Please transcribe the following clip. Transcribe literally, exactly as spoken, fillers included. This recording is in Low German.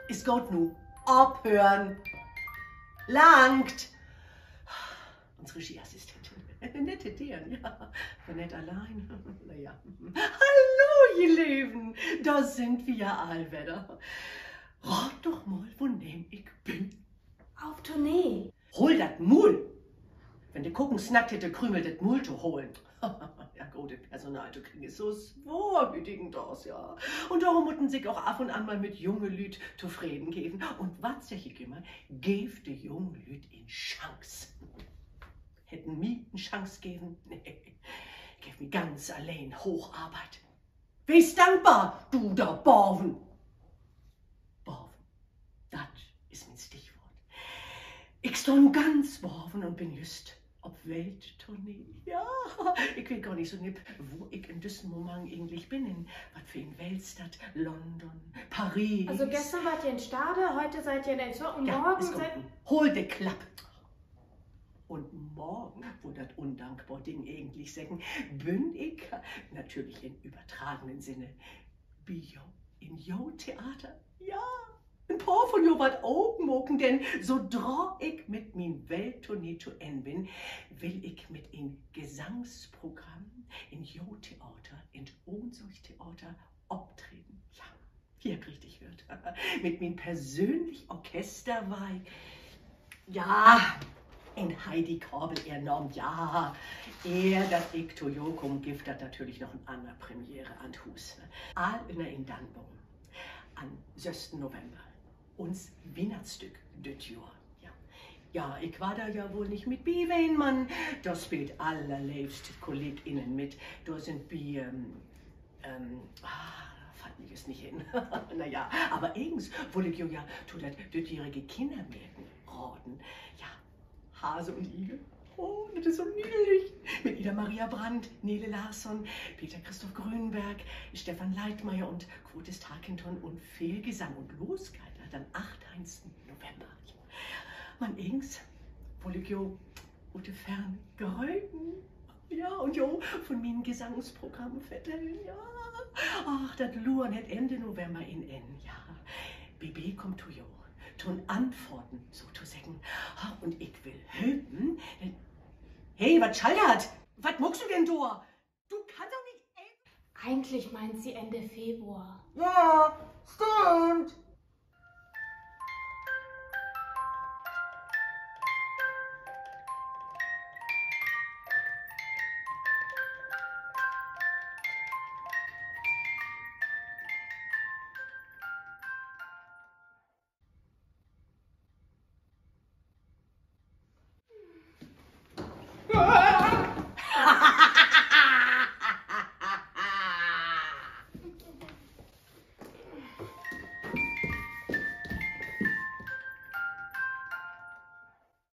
Is goot nu. Ophören. Langt. Uns Regieassistentin. Nette Deern, ja. För nett allein. Na ja. Hallo, ji Leven. Dor sünd wi ja all wedder. Raat doch mal, woneem ik bün. Op Tournee. Hool dat Muul! Wenn de Koken snackt, hett de Krümel dat Muul to holen. Ja, goot, dat Personal to kriegen is so swoor hüdigendaags, ja. Un dorüm mutt een sik ok af un an mal mit junge Lüüd tofreden geven. Un wat segg ik jümmer? Geevt de jungen Lüüd en Chance. Hett een mi en Chance geven? Nee. Ik heff mi ganz alleen hoocharbeidt. Wees dankbar, du dor baven. Baven. Dat is mien Stichwoort. Ik stah nu ganz baven un bün jüst op Welttournee. Ja, ik weet gor nich so nipp, wo ik in düssen Moment egentlich bün. In wat för en Weltstadt? London, Paris. Also gestern wart ji in Stade, heute seid ihr in Elmshorn und ja, morgen seid... Hool de Klapp! Un morgen, wull dat undankbor Ding egentlich seggen, bün ik, natürlich in överdragenen Sinne, bi jo in jo Theater. Ja, en poor vun jo warrt ok maken, denn sodra ik mit mien Welttournee to Enn bün, will ik mit en Gesangsprogramm in jo Theater, in't Ohnsorg-Theater, optreden. Ja, ji hebbt richtig höört. Mit mien persönlich Orchester warr ik, ja, in Heidi Kabel ehr Naam, ja. Ehr dat ik to jo kaam, gifft dat natürlich noch en anner Premiere an't Huus. All ünner een Dannboom. An'n sössten November. Uns Wiehnachtsstück düt Johr. Ja. Ja, ik warr dor ja woll nich mit bi ween, man dor speelt allerleevste KolleegInnen mit. Dor sünd bi, ähm, ähm, ah, fallt mi jüst nich in. Na ja, aver egens wull ik jo ja to dat dütjohrige Kinnermärken raden. Ja, Hase und Igel. Oh, dat is so niedlich. Mit Ida Maria Brandt, Nele Larsson, Peter Christoph Grünberg, Stefan Leitmeier un Quotis Tarkenton un veel Gesang. Un los geiht dat an'n achteihnsten November. Man egens wull ik jo ut de Fern gröten. Ja, un jo vun mien Gesangsprogramm vertellen, ja. Ach, dat Luern hett Enn November en Enn, ja. B B kummt to jo, to'n Antworten sotoseggen. Ah, un ik will hölpen. Hey, wat schall dat? Wat maakst du denn dor? Du kannst doch nich en... Eigentlich meint sie Ende Februar. Ja, stimmt.